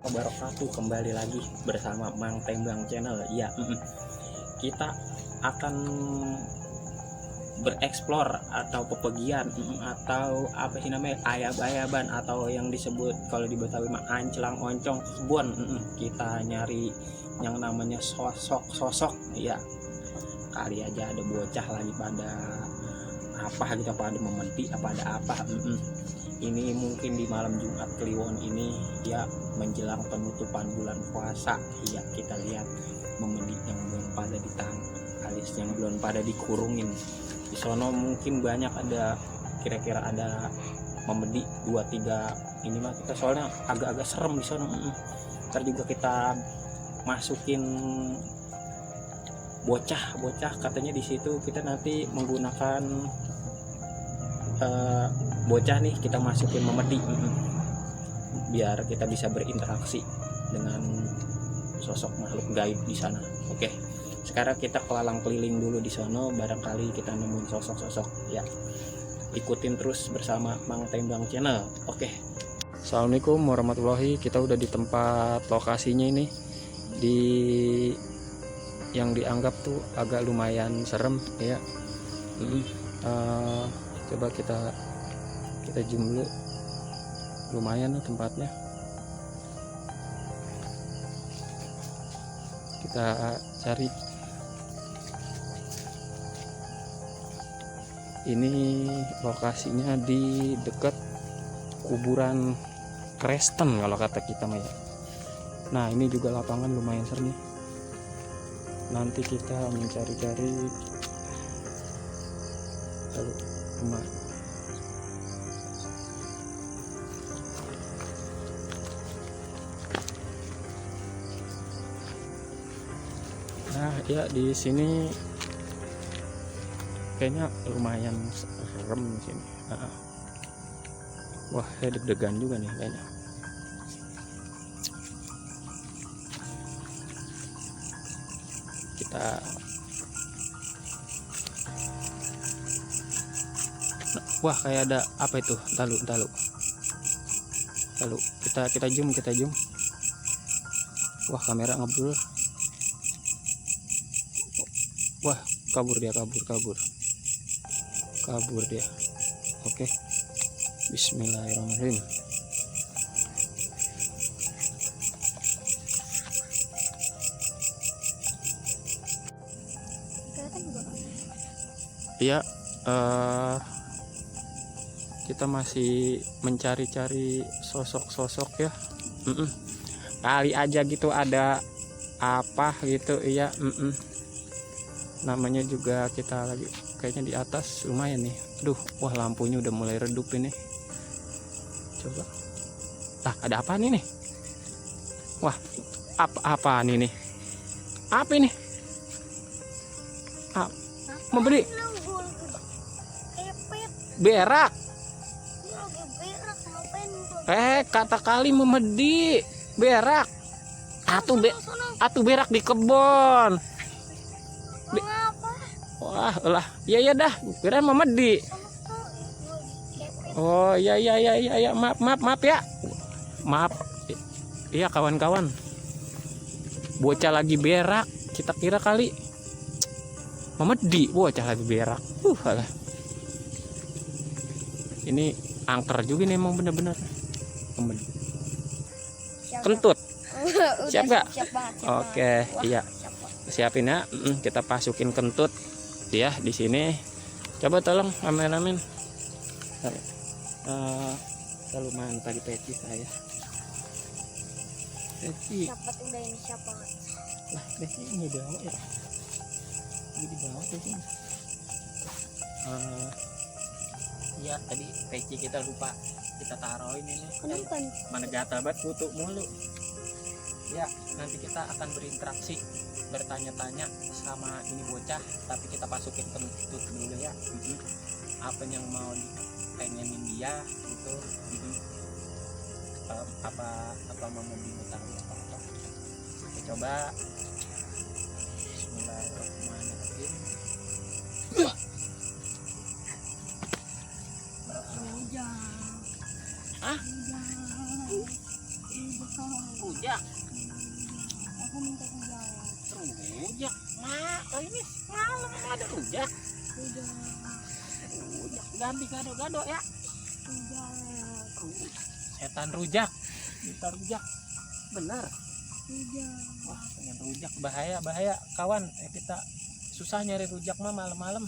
wabarakatuh. Kembali lagi bersama Mang Tembang Channel. Ya, kita akan bereksplor atau pepergian atau apa sih namanya, ayab-ayaban atau yang disebut kalau di Betawi mah ancelang oncong kebun. Kita nyari yang namanya sosok-sosok. Ya, kali aja ada bocah lagi pada apa gitu, pada memedi apa ada apa. Ini mungkin di malam Jumat Kliwon ini ya, menjelang penutupan bulan puasa. Ya, kita lihat memedi yang belum pada ditangkap, alis yang belum pada dikurungin. Di sono mungkin banyak ada, kira-kira ada memedi 2-3 ini mah, kita soalnya agak-agak serem di sono. Ntar juga kita masukin bocah katanya di situ. Kita nanti menggunakan bocah nih, kita masukin memedi biar kita bisa berinteraksi dengan sosok makhluk gaib di sana. Oke, sekarang kita kelalang keliling dulu di sono, barangkali kita nemuin sosok-sosok. Ya, ikutin terus bersama Mang Tembang Channel. Oke. Assalamualaikum warahmatullahi. Kita udah di tempat lokasinya ini, di yang dianggap tuh agak lumayan serem ya. Coba kita zoom dulu, lumayan tuh tempatnya. Kita cari. Ini lokasinya di dekat kuburan Kristen kalau kata kita mah ya. Nah, ini juga lapangan lumayan serem nih. Nanti kita mencari-cari rumah. Nah, ya di sini kayaknya lumayan serem di sini. Wah, saya deg-degan juga nih kayaknya. Wah, kayak ada apa itu? Talu. Kita zoom. Wah, kamera ngeblur. Wah, kabur dia. Oke. Bismillahirrahmanirrahim. Iya, kita masih mencari-cari sosok-sosok ya. Kali aja gitu ada apa gitu. Iya. Namanya juga kita lagi kayaknya di atas lumayan nih. Aduh, wah lampunya udah mulai redup ini. Coba. Ada apa nih? Wah, apa nih? Apa ini? Memberi berak. Kata kali memedi berak. Atuh berak di kebon. Wah, lah. Iya dah, kira memedi. Oh, iya. Maaf ya. Maaf. Iya, kawan-kawan. Bocah lagi berak, kita kira kali memedi, bocah lagi berak. Alah. Ini angker juga nih, emang bener-bener memedi. Kentut. Siap gak? Oke, iya. Siapin ya. Kita masukin kentut ya di sini. Coba tolong kameramen. Lumayan tadi peci saya. Peci. Siapa? Lah, peci ini bawa ya. Ini dibawa peci. Ya, tadi peci kita lupa kita taruhin ini. Kenapa? Mana gatal banget, kutu mulu. Ya, nanti kita akan berinteraksi, bertanya-tanya sama ini bocah, tapi kita masukin kentut dulu ya. Apa yang mau pengenin dia gitu. Apa mau tahu apa. Kita coba. Bismillahirrahmanirrahim. Rujak. Aku minta rujak. Rujak. Ini malam ada rujak. Rujak. Rujak. Ganti gado-gado ya. Rujak. Setan rujak. Minta rujak. Bener. Rujak. Wah, pengen rujak. Bahaya kawan. Kita susah nyari rujak mah malam-malam.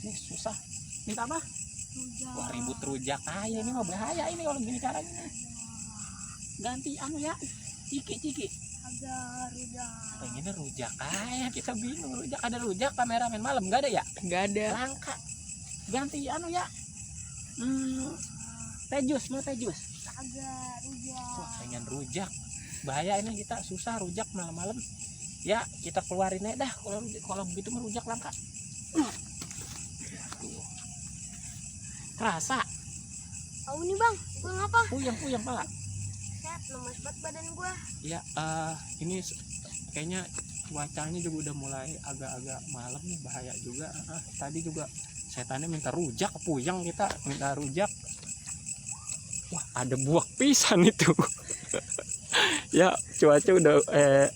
Ini susah. Minta apa? Rujak. Wah, ribut rujak aja. Ini mah bahaya ini kalau gini caranya. Ganti anu ya. Ciki. Ada rujak. Pengennya rujak aja. Kita bingung rujak. Ada rujak kameramen malam nggak ada ya? Nggak ada. Langka. Ganti anu ya. Teh jus, mau teh jus. Ada rujak. Wah, pengen rujak. Bahaya ini kita susah rujak malam-malam. Ya, kita keluarin aja dah. Kalau begitu mah rujak langka. Kerasa. Oh ini bang, gue ngapa? Puyeng pala. Set, lemas banget badan gue. Ya, ini kayaknya cuacanya juga udah mulai agak-agak malam nih, bahaya juga. Tadi juga setannya minta rujak, puyeng kita minta rujak. Wah, ada buah pisan itu. Ya, cuaca udah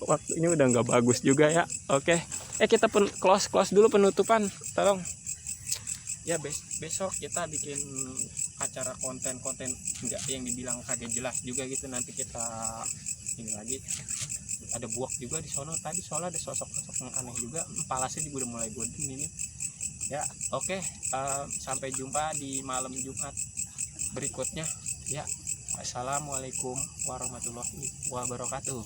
waktunya udah nggak bagus juga ya. Oke. Kita close dulu penutupan. Tolong. Ya, besok kita bikin acara konten enggak yang dibilang kagak jelas juga gitu. Nanti kita ini lagi ada buak juga di sono. Tadi soalnya ada sosok-sosok yang aneh juga. Palasnya juga udah mulai godem ini. Ya, oke. Sampai jumpa di malam Jumat berikutnya. Ya, assalamualaikum warahmatullahi wabarakatuh.